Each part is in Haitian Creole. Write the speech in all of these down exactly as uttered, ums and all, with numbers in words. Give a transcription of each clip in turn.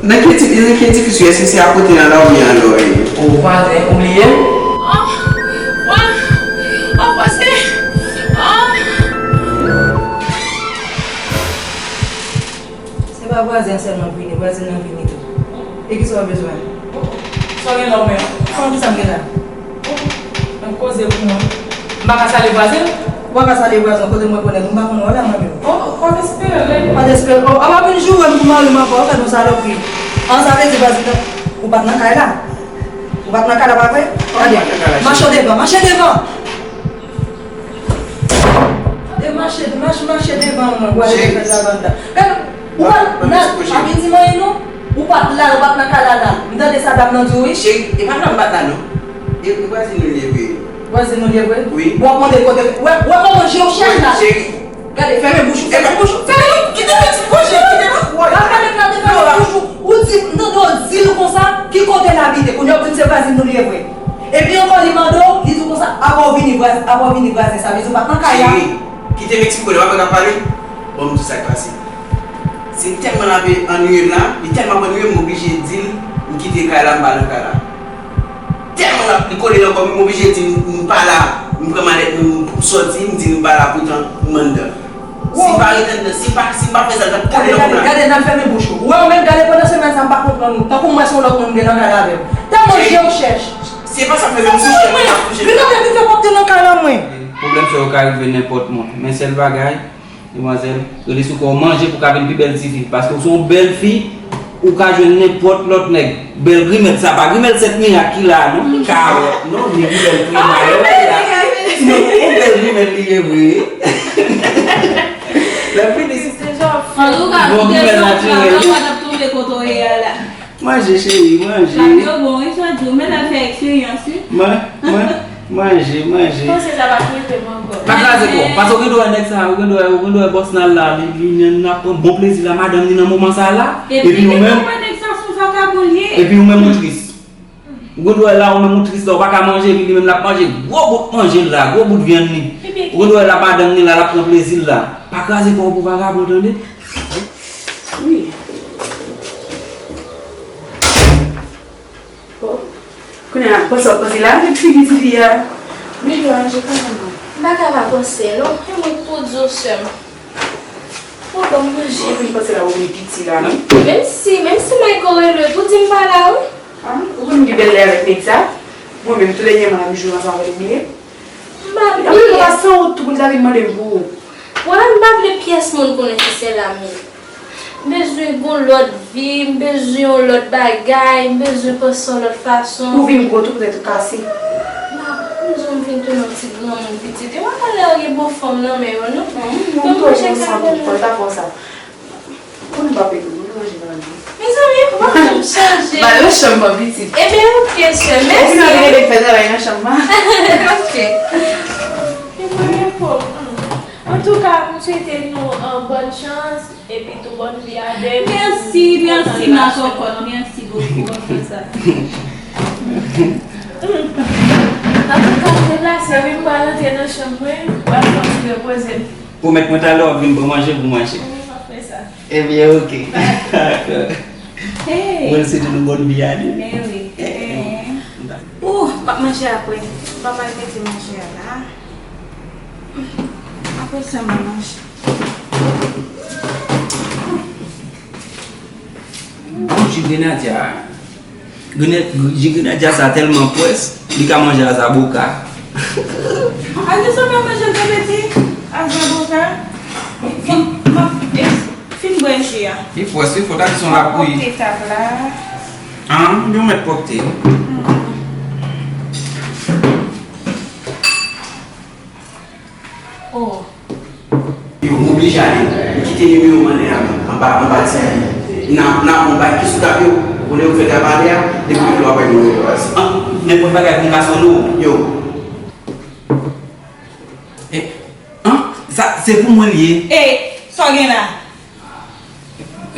Nan ki edif-, nan ki edifis ou ye? Èske se akote an la oubyen anlè w ye? O, vwazen, ou bliye m? Ah, wè, oh, pase, ah. Se pa vwazen an sèlman k vini, vwazen nan vini tou. E kisa w bezwen? Sa w gen la w menm? Kòman kisa m gen la? Nan koze pou mwen. M pa ka salye vwazen? Ou pa ka salye vwazen, kote mwen konnen, m pa konn wè la mwen menm. Oh, pa t espere l. Pa t espere l. Oh, a pa vin joure m pou mari m ankò, fè nou salopri. An, sa vle di vwazen nan, ou pa t nan kay la? Ou pa t nan kay la, pa vre? Gade, mache devan, mache devan! E mache, mache, mache devan mwen, gade fèt la banda. Gade, ou pa t la, pa vin di m anyen non. Ou pa t la, ou pa t nan kay la la. M tande sa dam nan di w, wi. Cheri, e pa t la m pa t la non. E, e vwazin nou li ye vre. Vwazin nou li ye vre? Wi. W ap mande kote, wè, wè kòman je w chèch la. Cheri. Gade, fèmen bouch ou, fèmen bouch ou, fèmen bouch ou, kite pitit manje, kite manje. Gade, gade, fèmen bouch ou. Ou di, m tande w di l konsa, ki kote l abite, kounye a w di m se vwazin nou li ye vre. Epi ankò li mande w, li di w konsa, apre w vini vwaz-, apre w vini vwazen sa, vle di w pa t nan kay la. Cheri, kite m eksplike w, w ap ap pale. Bon, m di sa k pase. Se tèlman l ap annuiye m la, li tèlman ap annuiye m, m oblije di l, m kite kay la, m pa nan kay la. Tèlman l ap, li kole nan kò m, m oblije di m, m pa la, m pran malèt mwen, m sòti, m di m pa la, poutan m anndan. Si m pa ret anndan, si m pa, si m pa fè sa, l t ap kole nan kò m la. Gade, gade, n ap fèmen bouch ou. Ou wè ou menm, gade pandan semèn sa, m pa konprann ou. Tankou m wè se yon lòt moun m gen nan kay la avè m. Tèlman je w chèch. Se pa sa m fè menm si w chèch, m ap touche. Vin nan men, vin fè pwòpte nan kay la, mwen. Pwoblèm sa yo ka rive nenpòt moun. Men sèl bagay, demwazèl, rele sou kò w manje pou w ka vin pi bèl tifi. Paske w se yon bèl fi, ou ka jwenn nenpòt lòt nèg. Bèl grimèl, sa pa grimèl sèt mirak ki la a, non. Kawòt, non, ni grimèl pou mayò la. Non, yon bèl grimèl li ye vre. Lè fini, se bon grimèl natirèl. Ou pa t ap tonbe kote w ye a la. Manje, cheri, manje. Sa yo bon, wi, sa di w, men l ap fè eksperyans, wi. Man-, man-, manje, manje. Panse sa pa rive m ankò. Pa kraze kò w, paske ou gen dwa wè nèg sa, ou gen dwa, ou gen dwa wè bòs nan la, li, li, li, l ap pran bon plezi la, madanm li nan moman sa la, epi ou menm, epi ou menm ou tris. Ou gen dwa wè la, ou menm ou tris la, ou pa ka manje, epi li menm l ap manje gwo bout manje l la, gwo bout vyann li. Ou gen dwa wè la, madanm li la, l ap pran plezi l la. Pa kraze kò w pou vagabon, tande? Wi. Oh. Kounye a, panse w ap panse la avèk figi tifi a. Li dwe anje kanmenm, non. M pa ka pa panse, non. E mwen k pou di w, sè m. Ou ban m manje. Ou vin panse la, ou vin piti la, non? Menm si, menm si Michael rele w, pou di m pa la, wi. Ah, ou konn pi bèl lè avèk nèg sa? Mwen menm, tou dènyèman, la, m jwe ansanm avèk li. M pa vle. Apre, nou pa sanwont tou pou l ta vin mande m pou ou. Wè, m pa vle pyès moun konnen ki se Lami. M bezwen gon lòt vi, m bezwen yon lòt bagay, m bezwen panse yon lòt fason. Ou vin gwo tou poutèt ou kase. M pa bezwen m vin tounen yon ti granmoun pitit. E w ap al lage bon fanm nan men yo, non. Donk, manje ka bon. Pou nou pa pede, nou manje nan men. Mezanmi, ou pa janm chanje. Ba yo chanm an pitit. Ebyen, oke, sè, mèsi. Ou vin antre fè travay nan chanm nan. Oke. E mwen repo. Antouka, m swete nou, euh, bòn chans, epi tou bòn vi a de. Mèsi, mèsi, ma kòkòt, mèsi bokou, konn fè sa. Antouka, m deplase, wi, m pral antre nan chanm mwen, m pral fè yon ti repoze m. Pwomèt mwen talè w ap vin pran manje pou manje. Wi, m ap fè sa. Ebyen, oke. Dakò. Hey. Mwen swete nou bòn vi a de. Men wi. Eh, eh. Ou, m ap manje apre. M pa mal mete manje a la. Apre sa, m a manje. Bon, ji grenadya a. Grenè-, ji grenadya sa tèlman pwès, li ka manje a zaboka. Ann di sa w ka manje l, Tèbeti, a zaboka. Fin, m ap, e, fin bwè ji a. Li pwès, wi, fò ta di se yon lapli. M ap pwòpte tab la. An, yo mèt pwòpte. Oh. Yo, m oblije ale. M kite nimewo m anlè a, anba, anba ti nan, nan, anba ki sou tap yo. Ou konnen yo fè travay a, depi lè w ap bay nimewo yo. An, nenpòt bagay pou m ka sonde w. Yo. E, an, sa, se pou mwen l ye. E, sa w gen la?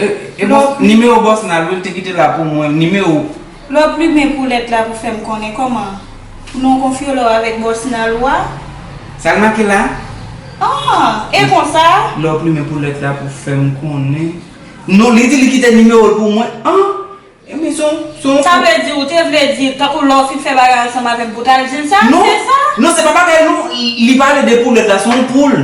E, e bòs, nimewo bòs nan, wi, l te kite la pou mwen, nimewo. Lè w plimen pou lèt la pou fè m konnen kòman? Pou nou konfye w avèk bòs nan lwa? Sa l make la? Ah, e konsa? Lè w plimen pou lèt la pou fè m konnen. Non, li di li kite nimewo l pou mwen. An? Se yon, se yon... Sa vle di, ou te vle di, tankou lè w fin fè bagay ansanm avè m pou w t al di l sa, se sa? Non, se pa bagay non, li pale de poulèt la, se yon poul.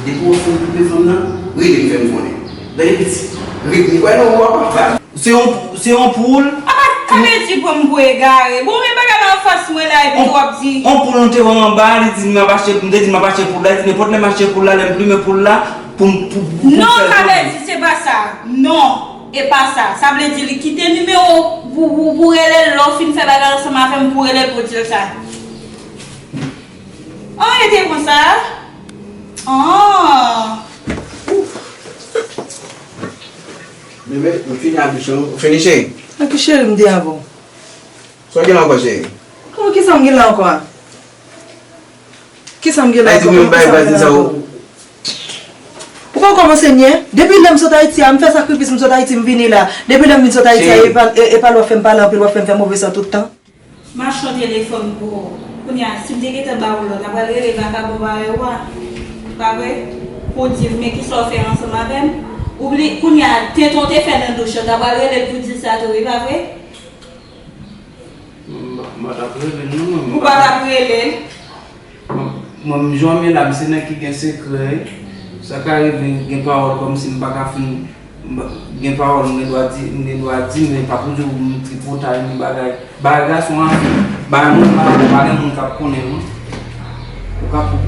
Depi w fin koupe fanm nan, rele m fè m konnen. Gade pitit, ret m kwè nan ou a papa. Se yon, se yon poul. Apa, sa vle di pran m pou egare. Bon, men bagay la anfas mwen la, epi w ap di. On poul, on te wè anba, li di m ap achte, m te di m ap achte poul la, li di nenpòt lè m achte poul la, lè m plimen poul la, pou m, pou, pou, pou... Non, sa vle di se pa sa. Non, e pa sa. Sa vle di li kite nimewo pou, pou, pou rele l, lè w fin fè bagay ansanm avè m, pou rele l pou di l sa. An, e te konsa? An. Bebe, m fini ak douch lan. Ou fini, cheri? Ak ki cheri m te avè w? Sa w gen la ankò, cheri? Kòman, kisa m gen la ankò a? Kisa m gen la ankò? Kòman, kisa m gen la ankò? Ou pa kòmanse nye? Depi lè m sot Ayiti a, m fè sakrifis, m sot Ayiti, m vini la. Depi lè m vin sot Ayiti a, e pa, e, e pa lè w ap fè m pale anpil, w ap fè m fè move san tout tan. M ap chante telefòn pou ou. Kounye a, si m te gentan ba ou lòd, ta pral rele vakabon parèy ou a. Pa vre? Pou w di l, men kisa w fè ansanm avè m. Oubli, kounye a, tenten w te fè nan douch lan, ta pral rele l pou di l sa tou, wi, pa vre? M, m pa t ap rele l, non, mwen. Ou pa t ap rele l? Mwen, mwen, m janm ye la, m se nèg ki gen sekrè. Sa ka rive, gen pawòl kòmsi m pa ka fin, m pa, gen pawòl m gen dwa di, m gen dwa di, men pa pou di w m tripotay, ni bagay. Bagay gason an, bagay moun pa, pa gen moun k ap konnen, non. Ou ka pou,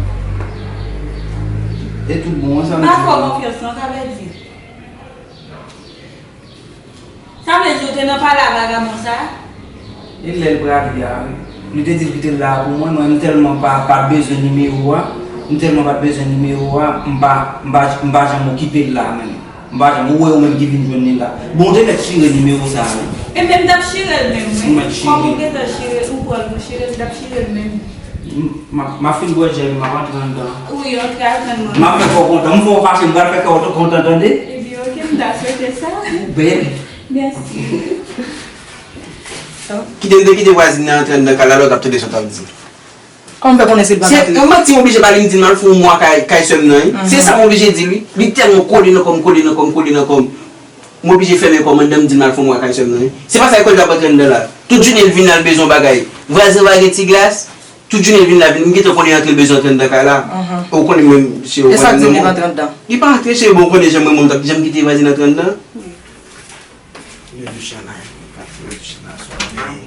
e tout bon, sa m di. Pa fè w konfyans, non, sa vle di. Sa vle di ou te nan pale a vagabon sa? E lè l prale a, wi. Li te di l kite l la pou mwen, mwen, m tèlman pa, pa t bezwen nimewo a, m tèlman pa t bezwen nimewo a, m pa, m pa, m pa janm okipe l la menm. M pa janm, ou wè ou menm ki vin jwenn li la. Bon, ou te mèt chire nimewo sa, wi. E men m t ap chire l menm, wi. Ou mèt chire. Kòm ou gentan chire l, ou pran l pou chire l, m t ap chire l menm. M, m ap, m ap fin bwè jèm, m ap antre anndan. Wi, antre al tann mwen. M ap fè kò kontan. M fè w fache, m pral fè kò w kontan, tande? Ebyen, oke, m ta swete sa. Ou bèl. Mèsi. Kite, m te kite vwazin nan antre anndan kay la, lè w t ap tande sa w t ap di. Kòman m fè konnen si l pa ka antre? Se yon manti m oblije ba li, m di l m al fè yon mwa kay, kay sè m nan, wi. Se sa m oblije di l, wi. Li tèlman kole nan kò m, kole nan kò m, kole nan kò m. M oblije fèmen kò m anndan, m di l m al fè yon mwa kay sè m nan, wi. Se pa sa, lekòl l t ap antre anndan la. Tout jounen l vin la, l bezwen yon bagay. Vwazin pa gen ti glas. Tout jounen l vin la, vin, m gentan konnen antre l bezwen antre anndan kay la. E w konnen menm, se w konnen non. E sa k di l antre anndan? Li pa antre, cheri, bon, w konnen jan mwen, mwen, m t ap janm kite vwazin antre anndan. Wi. Mwen douch la, mwen douch la, swa byen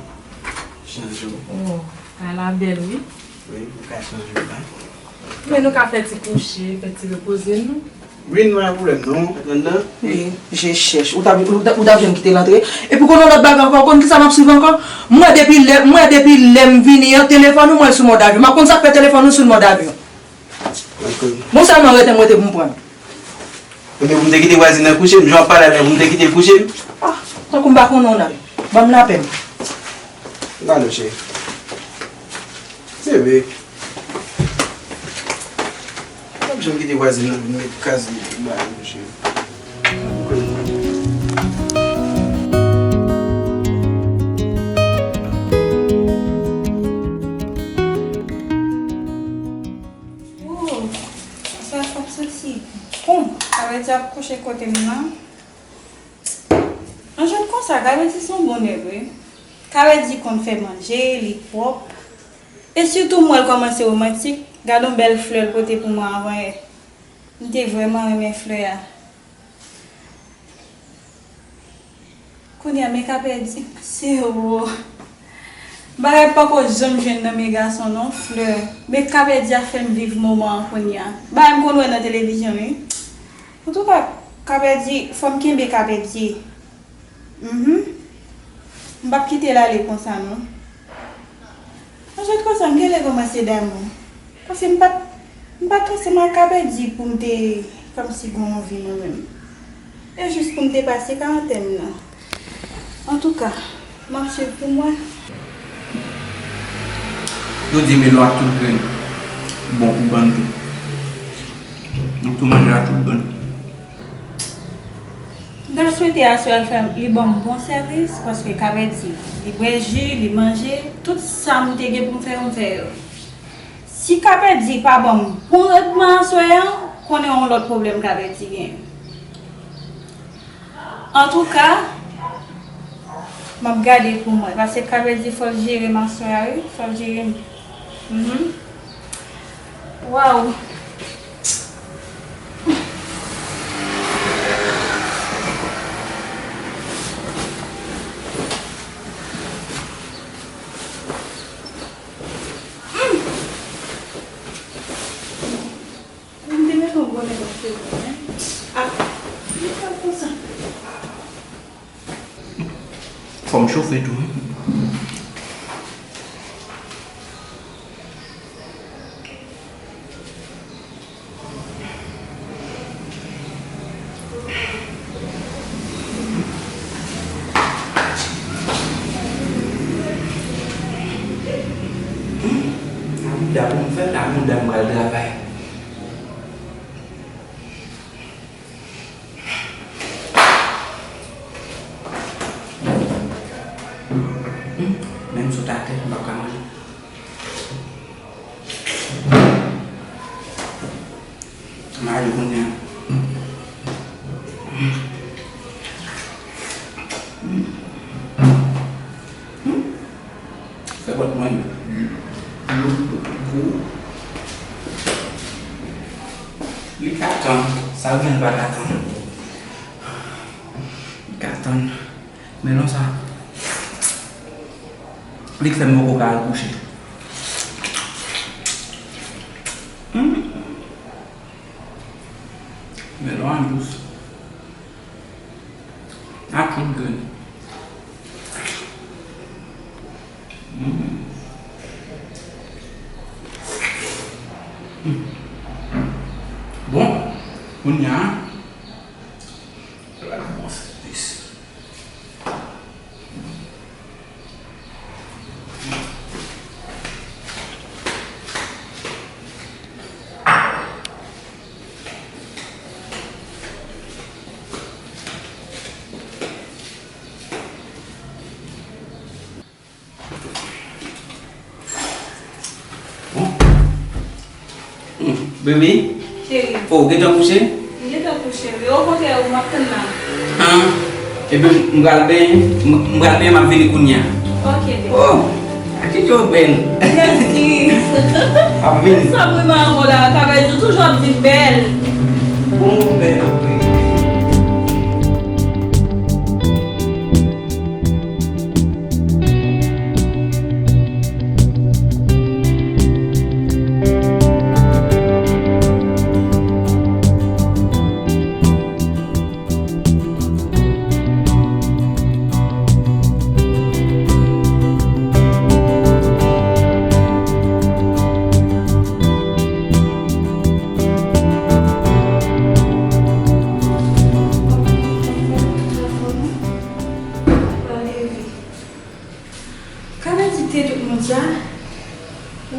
chanje w. Oh, kay la bèl, wi. Wi, ou ka chanje w la. Men nou ka fè ti kouche, fè ti repoze nou. Wi, nou pa gen pwoblèm, non. Antre anndan? Wi, je chèch. Ou ta, ou ta, ou ta vle m kite l antre? Epi w konn yon lòt bagay ankò, ou konn kisa m ap swiv ankò? M wè depi lè, m wè depi lè m vini an, telefòn ou m wè l sou mòd avyon. M ap konn sa k fè telefòn ou sou mòd avyon. Bon, sèlman rete m rete pou m pran l. Ebyen, pou m te kite vwazin nan kouche m, jan w ap pale a la, pou m te kite l kouche m. Ah, tankou m pa konnen w nan. Ban m lapè m. Gade w, cheri. Se vre. Fòk jan m kite vwazin nan vin met kaz li ba yo, cheri. Oh, sa fòk santi bon. Sa vle di ap kouche kote m nan. An jan konsa, Kabèdi se yon bon nèg, wi. Kabèdi konn fè manje, li pwòp. E sitou m wè l kòmanse womantik. Gade yon bèl flè l pote pou mwen avanyè. M te vrèman renmen flè a. Kounye a, men Kabèdi, se wo. Bagay m poko janm jwenn nan men gason non, flè. Men Kabèdi ap fè m viv moman an kounye a. Bagay m konn wè nan televizyon, wi. Antouka, Kabèdi, fò m kenbe Kabèdi. Mhm. M p ap kite l ale konsa, non. An jan konsa, m genlè kòmanse damou. Paske m pa t, m pa t ansanm ak Kabèdi pou m te kòmsi gen anvi mwen menm. E jis pou m te pase karantèn nan. Antouka, m ap swiv pou m wè. Yo di melo ak tout grenn bon pou bann tou. Nou tou manje ak tout bann. M ta swete aswè a l fè m, li ban m bon sèvis, paske Kabèdi, li bwè ji, li manje, tout sa m te gen pou m fè yo, m fè yo. Si Kabèdi pa ban m bon randman aswè a, konnen yon lòt pwoblèm Kabèdi gen. Antouka, M ap gade pou mwen, paske ka vle di fò l jere m aswè a, wi, fò l jere m. Mhm. Waw. M te met yon bonè nan figi mwen. Ah, li fè l konsa. Fò m chofe tou, wi. A bouda pou m fè l, a bouda m pral travay. Hmm, menm sot atè, m p ap ka manje. M ale kounye a. Fè bòt mwen dlo gwo. Li ka tann, sa l gen l pa ka tann. Li ka tann. Men non sa. Li k fè m poko ka al kouche. Hmm. Men non an dous. A tout grenn. Hmm. Hmm. Bon, kounye a, l ap bon sèvis. Bon. Hmm, bebe? Cheri. Oh, ou gentan kouche? M gentan kouche, wi. Okontrè, ou m ap tann la. Ah, ebyen, m pral benyen, m, m pral benyen, m ap vini kounye a. Ok, bebe. Oh, a ki jan w bèl. Mèsi. Ap vini. Sa mwen manman la, travay toujou ap vin bèl. Bon, bèl, wi. Ka vle di te tout moun sa?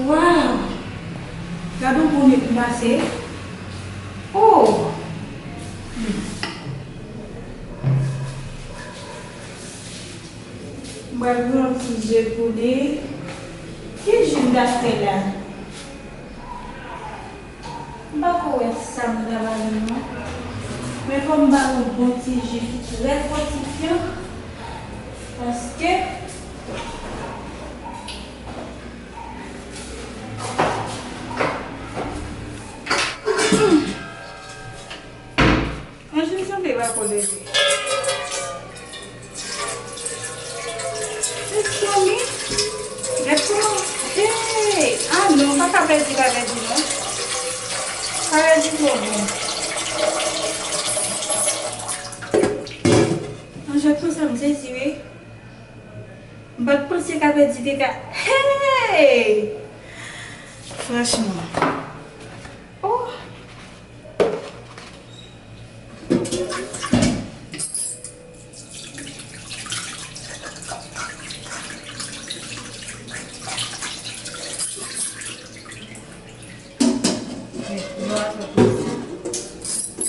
Waw! Gade yon bon nèg m pase. Oh! Hmm. M pral pran yon ti je pou li. Ki ji m ta fè la? M pa ko wè sa m ta ba li non. Men fò m ba l yon bon ti ji ki trè fòtifyan. Paske Anjil sanble pa ko leve. Estomi? Gad kòman. Hey! Ah non, pa ka pèdi, pa pèdi non. Pa pèdi twò bon. Anjil konsa m sezi wi. M pa t panse ka pèdi te ka. Hey! Franchman. Oh!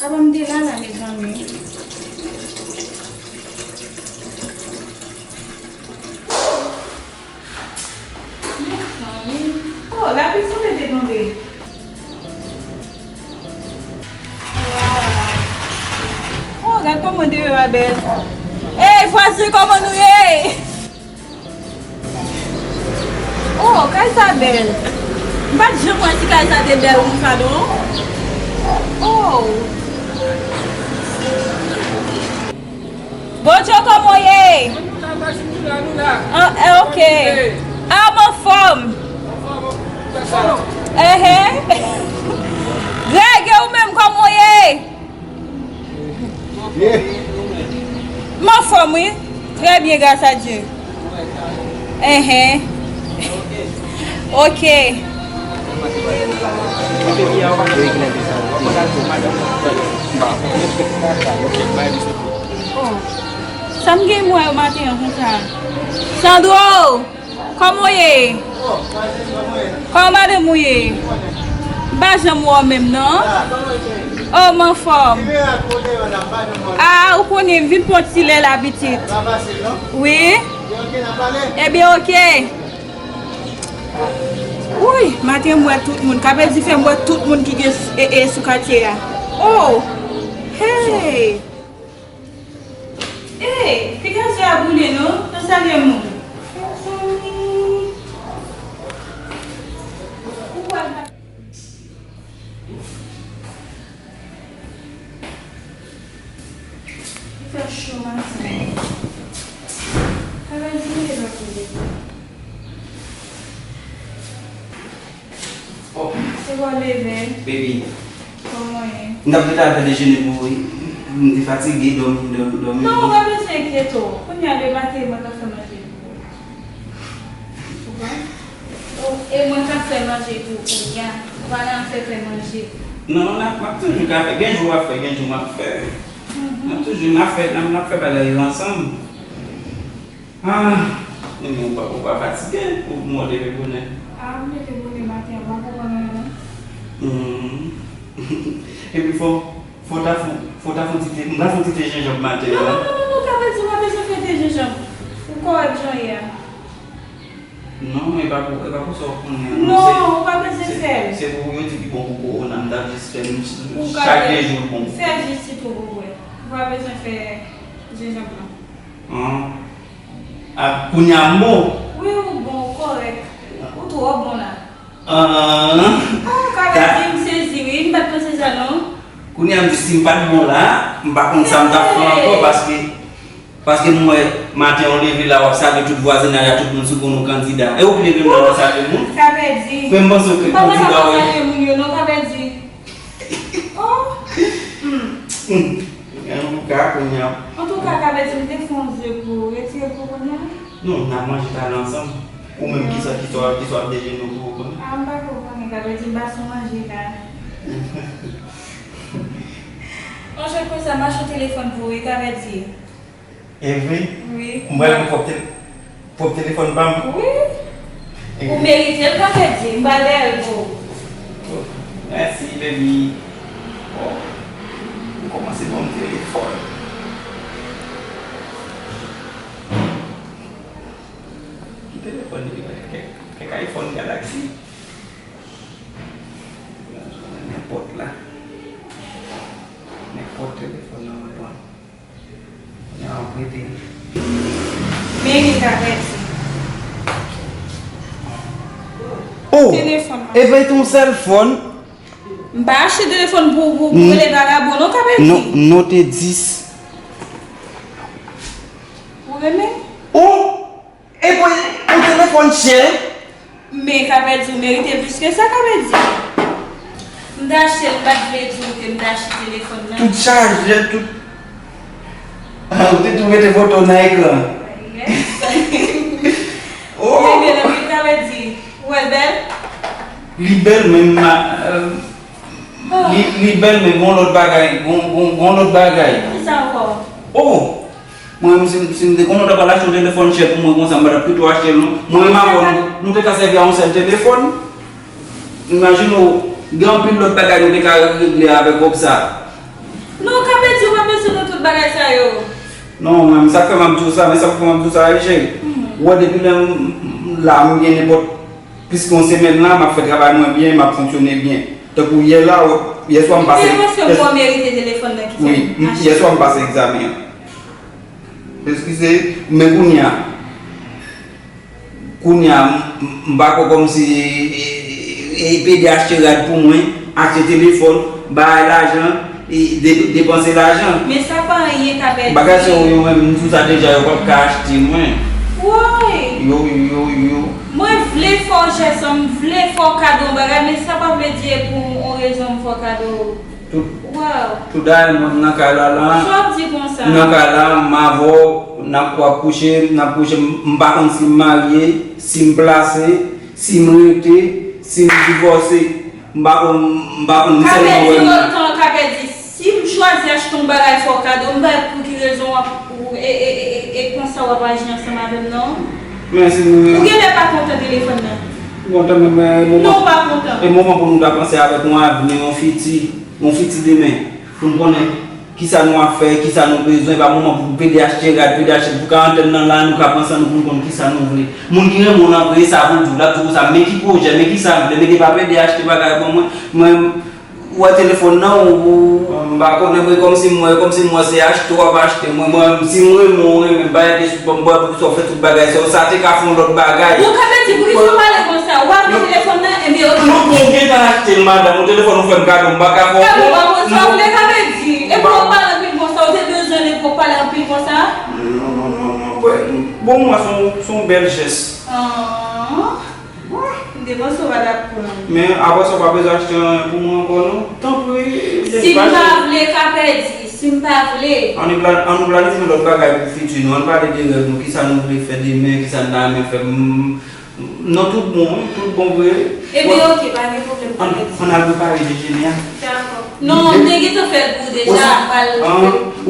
Apa m te la la, mezanmi. Mezanmi. Oh, lapli sanble te tonbe. Oh, gad kòman deyò a bèl. Ey, vwazen, kòman nou ye? Te bèl konsa non. Oh. Bonjou, kòman w ye? Ah, eh, ok. Ah, m anfòm. Ehe. Greg, e ou menm, kòman w ye? M anfòm, wi. Trè byen, gras a Dye. Enhen. Ok. Oh. Sa m gen mwen maten an konsa? Sandro! Kòman w ye? Kòman madanm ou ye? M pa janm wè w menm non. Oh, m anfòm. Ah, ou konnen, m vin pran ti lè la pitit. Wi. Ebyen, ok. Wouyy, maten m wè tout moun. Kapèdi fè m wè tout moun ki gen s-, e, e, sou katye a. Oh! Hey! Ey, piga zye a boule non, nan salye moun. Mezanmi. Ou wè pa. Li fè cho maten. Kara di mete pa koule. Oh. Se bò leve. Baby. Kòman w ye? M t ap gentan al fè dejene pou ou wi. M te fatige, dòmi, dòmi, dòmi. Non, ou pa bezwen enkyete w. Kounye a demen maten mwen ka fè manje pou ou. Ou konprann? Oh, e mwen ka fè manje pou ou kounye a. Ou pa nan afè fè manje. Non, n ap, m ap toujou ka fè. Gen jou w ap fè, gen jou m ap fè. Mhm. N ap toujou, n ap fè, n ap, n ap fè bagay yo ansanm. Ah, men ou pa, ou pa fatige pou mwen leve bonè. Ah, m leve bonè maten an, m pa konprann anyen non. Hmm. Epi fò, fò w ta fè, fò w ta fè yon ti te, m ta fè yon ti te jenjanm maten an. Non, non, non, non, non, Kapèdi, ou pa bezwen fè te jenjanm. Ou kòrèk jan w ye a. Non, e pa pou, e pa pou sa w konnen an, non, se, ou pa bezwen fè l. Se pou yo di ki bon pou kowona, m t ap jis fè l, chak de jou l bon. Ou ka fè jis ti tou pou wè. Ou pa bezwen fè jenjanm nan. An. A, kounye a m bon? Wi, ou bon, ou kòrèk. Ou twò bon la. An. Ah, Kapèdi, m sezi wi, m pa t panse sa non. Kounye a m di si m pa t bon la, m pa konn sa m t ap fè ankò, paske, paske m wè maten an w leve la, w ap salye tout vwazinaj la, tout moun sou konn ou kandida. E ou ki leve m la w ap salye moun? Kapèdi. Men m panse w te kandida wi. M pa t ap salye moun yo non, Kapèdi. Oh! Hmm. Hmm. Antouka, kounye a. Antouka, Kapèdi, m te fè yon ze pou ou. Retire pou kounye a? Non, n ap manje talè ansanm. Ou menm, kisa, kisa, kisa w ap dejene pou ou kounye a? Ah, m pa ko konnen, Kapèdi, m pa sou manje la. Yon jwèt konsa, m achte yon telefòn pou ou, Kapèdi. E vre? Wi. M pral gen pwòp tele-, pwòp telefòn pa m? Wi. E ou merite l, Kapèdi. M pral dèyè l pou ou. Oh, mèsi, baby. Oh, ou kòmanse ban m telefòn. Ki telefòn li genyen? Kèk, kèk iPhone Galaxy. Nenpòt la. Nenpòt telefòn nan mwen pran. Nan prete. Men li ka pèdi. Oh! Telefòn nan. Epi te yon sèl fòn. M pa achte telefòn pou, pou, pou rele vagabon, non, Kapèdi. Non, note dis. Ou renmen? Oh! E pou yon telefòn chè? Men Kapèdi, ou merite plis ke sa, Kapèdi. M t achte l, m pa t vle di w ke m t achte telefòn nan. Tout chajè, tout. Ah, ou te tou mete foto nan ekran. Yes. Oh! Li bèl anpil, Kapèdi. Ou wè l bèl? Li bèl, men ma, euh, li, li bèl, men gon lòt bagay, gon, gon, gon lòt bagay. Kisa ankò? Oh! Mwen menm, si, si m te konnen w ta pral achte yon telefòn chè pou mwen konsa, m pa t ap pito achte l, non. Mwen menm avè w, nou, nou te ka sèvi a yon sèl telefòn. Imajine w, gen anpil lòt bagay nou te ka regle avè kòb sa. Non, Kapèdi, ou pa bezwen nan tout bagay sa yo. Non, mwen menm, sa k fè m ap di w sa, men sa k fè m ap di w sa, wi, cheri. Mhm. Ou wè, depi lè m, m, m la, m gen nenpòt plis ke yon semèn la, m ap fè travay mwen byen, m ap fonksyone byen. Tankou yè la, yè swa m pase. Men paske m wè w merite telefòn nan ki fè m achte. Wi, yè swa m pase egzamen an. Eskize, men kounye a, kounye a, m, m, m pa kwè kòmsi, e pede achte rad pou mwen, achte telefòn, bay lajan, e de- depanse lajan. Men sa pa anyen ka pèdi. Bagay sa yo menm, m di w sa deja, yo p ap ka achte mwen. Woy! Yo, yo, yo. Mwen vle fè w jès, m vle fè w kado yon bagay, men sa pa vle di e pou yon rezon m fè w kado. Tout, Waw! Tout dayè mwen nan kay la la. Sa w ap di konsa? Nan kay la, m avè w, n ap w ap kouche, n ap kouche, m m pa konn si m marye, si m plase, si m rete, si m divòse. M pa konn, m pa konn, m sèlman wè m. Kapèdi, otan kapèdi, si m chwazi achte yon bagay fè w kado, m pa wè pou ki rezon w ap, ou, e, e, e, e, e konsa w ap aji ansanm avè m, non? Men si nou Ou genlè pa kontan telefòn nan. Kontan, men, men, e moman, Non, w pa kontan. E moman pou nou ta panse avèk yon avni, yon fiti, yon fiti demen, pou n konnen kisa nou ap fè, kisa nou bezwen, pa moman pou pede achte rad, pede achte, pou ka antèn nan la, nou ka panse nou pou n konn kisa nou vle. Moun ki renmen w nan vre, sa pou l di w, l ap di w konsa, men ki pwojè, men kisa m vle, men te pa pede achte bagay ban mwen, mwen, ou wè telefòn nan, ou, ou, m pa konnen, mwen, kòmsi m wè, kòmsi m wè se achte w ap achte, mwen, mwen, si m renmen w, ou renmen m, pa gen kesyon, ban m wè pou sa w fè tout bagay sa yo, sa te ka fè yon lòt bagay. Bon, kapèdi, poukisa w pale konsa? W ap pran telefòn nan, ebyen, oke. Non, bon, ou gentan achte l, madanm, yon telefòn ou fè m kado, m pa ka fè w. Sa bon, pa bon, sa w vle, kapèdi. Epi w pale anpil konsa, ou te bezwen l, epi w pale anpil konsa? Non, non, non, non, bon, bon, mwen, se yon, se yon bèl jès. Ah. M te panse w pa t ap pran. Men, apre sa, w pa bezwen achte anyen pou mwen ankò, non. Tanpri, Si m pa vle, kapèdi, si m pa vle. Ann nou plan-, ann nou planifye lòt bagay pou fiti nou. Ann pale de rèv nou, kisa nou vle fè demen, kisa n ta renmen fè. M, m, non, tout bon, wi, tout bon vre. Ebyen, oke, pa gen pwoblèm, Ann, kapèdi. Ann al prepare dejene a. Dakò. Non, m te gentan fè l pou ou deja, m pral. An,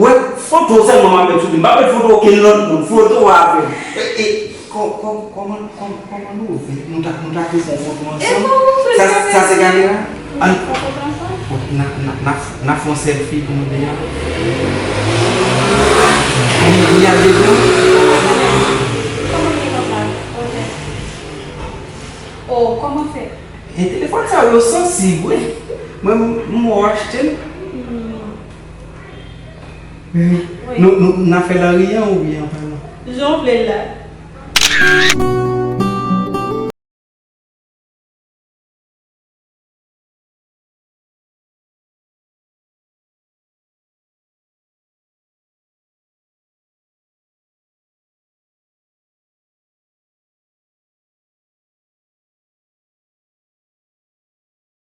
wè, foto sèlman m ap met sou li. M p ap met foto okenn lòt moun. Foto a avè m. E, e, kò-, kò-, kòman, kòm-, kòman nou vle? Nou ta, nou ta vle fè yon foto ansanm. E kòman w vle Sa, fè sa se kamera? Ann. Fè foto ansanm? Bon, n a, n a, n a, n a fè yon selfie pou nou deja. Li, li ap devan. Kòman fè konsa? Oke. Oh, kòman fè? E telefòn sa yo sansib, wi. Mwen, m, m wè w achte l. Hmm. Wi. Wi. Nou, nou, n a fè l an riyan oubyen an palan? Jan w vle l la.